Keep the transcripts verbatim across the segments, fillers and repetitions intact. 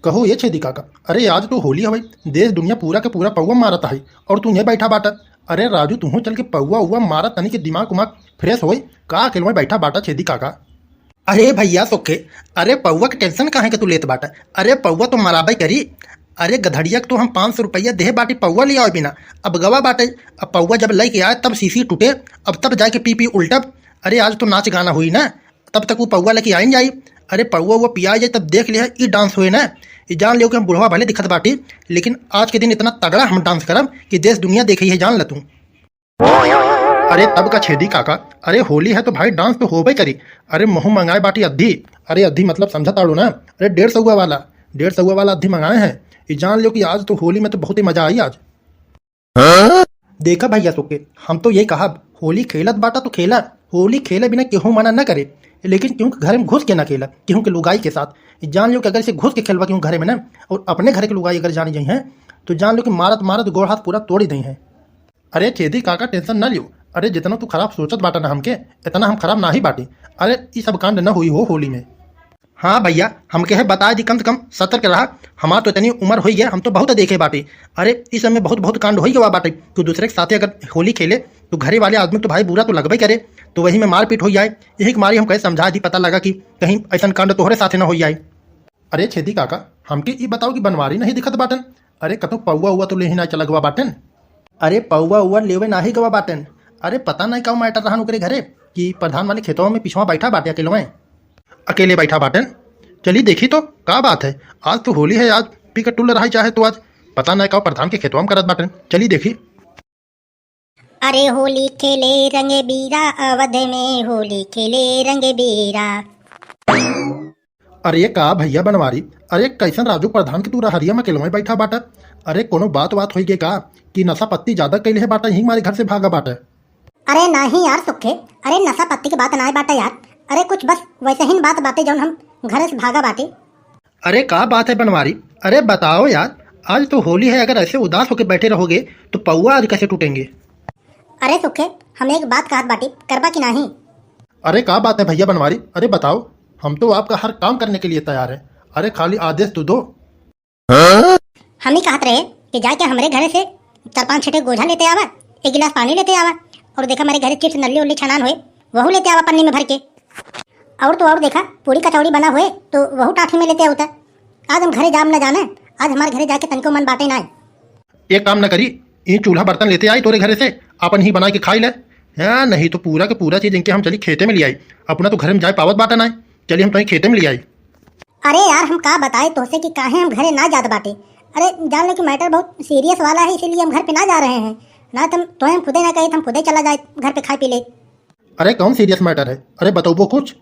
कहो ये छेदी काका, अरे आज तो होली हवै, देश दुनिया पूरा के पूरा पौवा मारत है और तू ये बैठा बाटा। अरे राजू, तू चल के पौवा उवा मारा, तनी के दिमाग उमाग fresh होई। का अकेलवा बैठा बाटा छेदी काका? अरे भैया सोखे, अरे पौवा के tension काहे के तू लेत बाटा? अरे पौवा तो मराबे करी। अरे गधड़िया के तो हम पाँच सौ रुपया देहे बाटी पौवा ले आवे बिना, अब गवा बाटे। अब पौवा जब लेके आए तब शीशी टूटे, अब तब जाके पी पी उल्टब। अरे आज तो नाच गाना हुई ना, तब तक वो पौवा लेके आइन जाई। अरे पौवा वो पिया जाए तब देख लिया, ई dance हुए ना। ई जान लियो कि हम बुढ़वा भले दिखत बाटी, लेकिन आज के दिन इतना तगड़ा हम dance करब कि देश दुनिया देखी है, जान ल तू। अरे तब का छेदी काका, अरे होली है तो भाई dance तो होबे करी। अरे महू मंगाए बाटी अद्धी, अरे अद्धी मतलब समझत आड़ो ना, अरे डेढ़ सौआ वाला, डेढ़ सौआ वाला अद्धी मंगाए हैं। ई जान लियो कि आज तो होली में तो बहुत ही मजा आई आज। देखा भैया सोखे, हम तो ये कहब, होली खेलत बाटा तो खेला, होली खेले बिना केहू मना न करे, लेकिन केहू के घर में घुस के ना खेला, केहू के लुगाई के साथ। जान लियो कि अगर इसे घुस के खेलबा केहू घरे में ना, और अपने घर के लुगाई अगर जानी जाई हैं, तो जान लियो कि मारत मारत गोड़ हाथ पूरा तोड़ी दई हैं। अरे छेदी काका, tension ना लियो। अरे जितना तू खराब सोचत बाटा ना हमके, इतना हम खराब नाही बाटी। अरे ई सब कांड न हुई हो होली में। हाँ भैया, हमके है बताए दी, कम से कम सतर्क रहा। हमार तो इतनी उम्र होई गया, हम तो बहुत देखे बाटी। अरे ई सब में बहुत बहुत कांड होई गवा बाटे। तू दूसरे के साथे अगर होली खेले तो घरे वाले आदमी तो भाई बुरा तो लगबे करे, तो वही में मारपीट हो जाए। यही के मारी हम कहे समझा दी, पता लगा कि कहीं ऐसा कांड तोहरे साथे ना हो जाए। अरे छेदी काका, हमके ई बताओ कि बनवारी नहीं दिखत बाटन। अरे कतौ पौवा उवा तो लेही ना चला गवा बाटन? अरे पौवा उवा लेवे नाही गवा बाटन। अरे पता नहीं का matter रहन ओकरे घरे कि प्रधान वाले खेतवा में पिछवा बैठा बाटे अकेलवे। अकेले बैठा बाटन? चली देखी तो का बात है। आज तो होली है, आज पी के टुल रहा चाहे तो आज पता नहीं का प्रधान के खेतवा में करत बाटन। चली देखी। अरे होली खेले रंग बीरा, अवध में होली खेले रंग बीरा। अरे का भैया बनवारी, अरे कैसन राजू प्रधान के तू रहरिया में अकेलवे बैठा बाटा? अरे कोनो बात वात होई गे का कि नशा पत्ती ज्यादा कैले है बाटा, यही मारे घर से भागा बाटा? अरे नाही यार सुखे, अरे नशा पत्ती के बात ना बाटा यार, अरे कुछ बस वैसे ही बात बाटे जौन हम घर से भागा बाटे। अरे का बात है बनवारी, अरे बताओ यार, आज तो होली है, अगर ऐसे उदास होके बैठे रहोगे तो पौवा आज कैसे टूटेंगे? अरे सुखे, हम एक बात कहत बाटी, करबा कि नाही? अरे का बात है भैया बनवारी, अरे बताओ, हम तो आपका हर काम करने के लिए तैयार है। अरे खाली आदेश तो दो। हम ही कहत रहे कि जाके हमरे घरे से चार पाँच छठे गोझा लेते आवा, एक गिलास पानी लेते आवा, और देखा हमरे घरे चिप्स नल्ली उल्ली छनान होए, वहू लेते आवा पन्नी में भर के। और तो और देखा, पूरी कचौड़ी बना होए तो वहू टाठी में लेते आवता। आज हम घरे जाम न जाने, आज हमारे घरे जाके तनिको मन बाटे ना। एक काम न करी, ई चूल्हा बर्तन लेते आई तोरे घरे से, अपन ही बना के खाई ले। हाँ, नहीं तो पूरा के पूरा चीज इनके हम चली खेते में ले आई। अपना तो घर में जाए पावत बाटा ना, चली हम तो खेते में ले आई। अरे यार, हम का बताए तोहसे कि काहे हम घरे ना जात बाटे। अरे जान लो कि matter बहुत serious वाला है, इसीलिए हम घर पे ना जा रहे हैं। ना तो हम, तोहे हम खुदे ना कहे, तो हम खुदे चला जाए घर पे खाए पी ले। अरे कौन serious matter है? अरे बतौबो कुछ?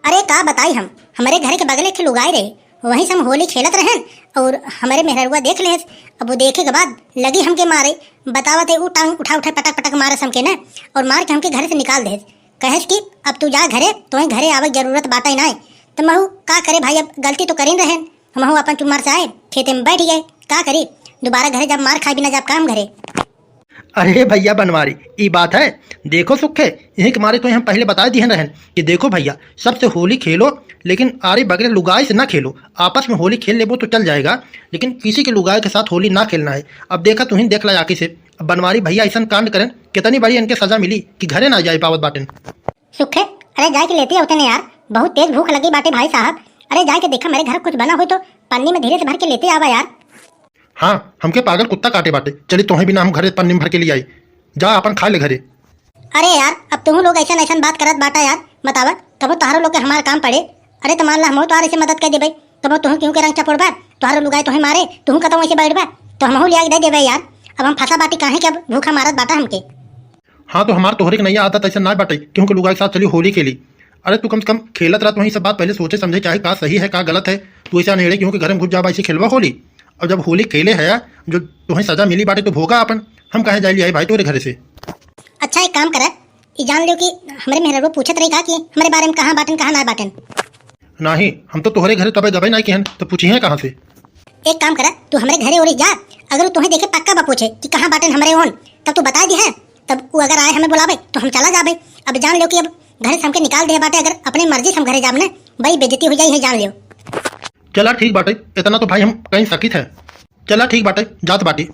अरे का बताई हम, हमरे घर के बगले के लुगाई रहे, वहीं से हम होली खेलत रहन और हमरे मेहररुआ देख लेस। अब वो देखे के बाद लगी हमके मारे, बतावत है ऊ टांग उठा उठा पटक पटक मारस हमके ना, और मार के हमके घर से निकाल देस। कहेस कि अब तू जा घरे, तोहे घरे आवे के जरूरत बाटे ना। तो महू का करे भाई, अब गलती तो करीन रहन, हमहू अपन चुप मार से आए, खेते में बैठ गए। का करी, दोबारा घरे जब मार खाए बिना जब काम घरे। अरे भैया बनवारी, ई बात है? देखो सुखे, यही के मारे तो हम पहले बता दिहन रहन कि देखो भैया, सबसे होली खेलो, लेकिन आरे बगले लुगाई से ना खेलो। आपस में होली खेल लेबो तो चल जाएगा, लेकिन किसी के लुगाई के साथ होली ना खेलना है। अब देखा, तुहिन देख ला आके से, अब बनवारी भैया ऐसन कांड करन, कितनी बड़ी इनके सजा मिली कि घरे ना जाए पावत बाटन। सुखे, अरे जाए के लेते होते ने यार, बहुत तेज भूख लगी बाटे भाई साहब। अरे जाए के देखा, मेरे घर कुछ बना हो तो पन्नी में धीरे से भर के लेते आवा यार। हाँ, हमके पागल कुत्ता काटे बाटे। चली, तोहे बिना हम घरे पन्नी में भर के ले आई। जा, अपन खा ले घरे। अरे यार, अब तुहू लोग ऐसन ऐसन बात करत बाटा यार। बतावा, कबो तोहरो लोग के हमार काम पड़े। अरे तो मान ला, हमहू तोहार ऐसे मदद कर देबे। कबो तुहू केहू के रंग चपोड़बा, तोहरो लुगाई तोहे मारे, तुहू कतौ ऐसे बैठबा, तो हमहू ले आके दे देबे यार। अब हम फंसा बाटी काहे के, अब भूखा मारत बाटा हमके। हाँ, तो हमार तोहरे के नैया आदत ऐसे ना बाटे, केहू के लुगाई के साथ चली होली खेली। अरे तू कम से कम खेलत रहत वहीं सब बात पहले सोचे समझे, चाहे का सही है का गलत है। तू ऐसे अनेड़े केहू के घर में घुस जाबा, ऐसे खेलबा होली। और जब होली खेले है, जो तुम्हें सजा मिली बाटे तो भोगा अपन। हम काहे जाए लियाई भाई तोरे घर से? अच्छा एक काम करा, ई जान लियो कि हमरे मेहररुआ पूछत रही का कि हमरे बारे में कहाँ बाटन कहाँ ना बाटन। नाही, हम तो तोहरे घरे तबे गबे नाही किहन, तो पूछी है कहाँ से? एक काम करा, तू हमरे घरे ओरे जा, अगर उ तोहे देखे पक्का बा पूछे कि कहाँ बाटन हमरे ओन, तब तू बता दी है, तब उ अगर आए हमें बुलावे तो हम चला जाबे। अब जान लियो कि अब घरे से हमके निकाल दे बाटे, अगर अपने मर्जी से हम घरे जाब ना, बड़ी बेइज्जती हो जाई है, जान लियो। चला ठीक बाटे, इतना तो भाई हम कहीं सकित है। चला ठीक बाटे, जात बाटी।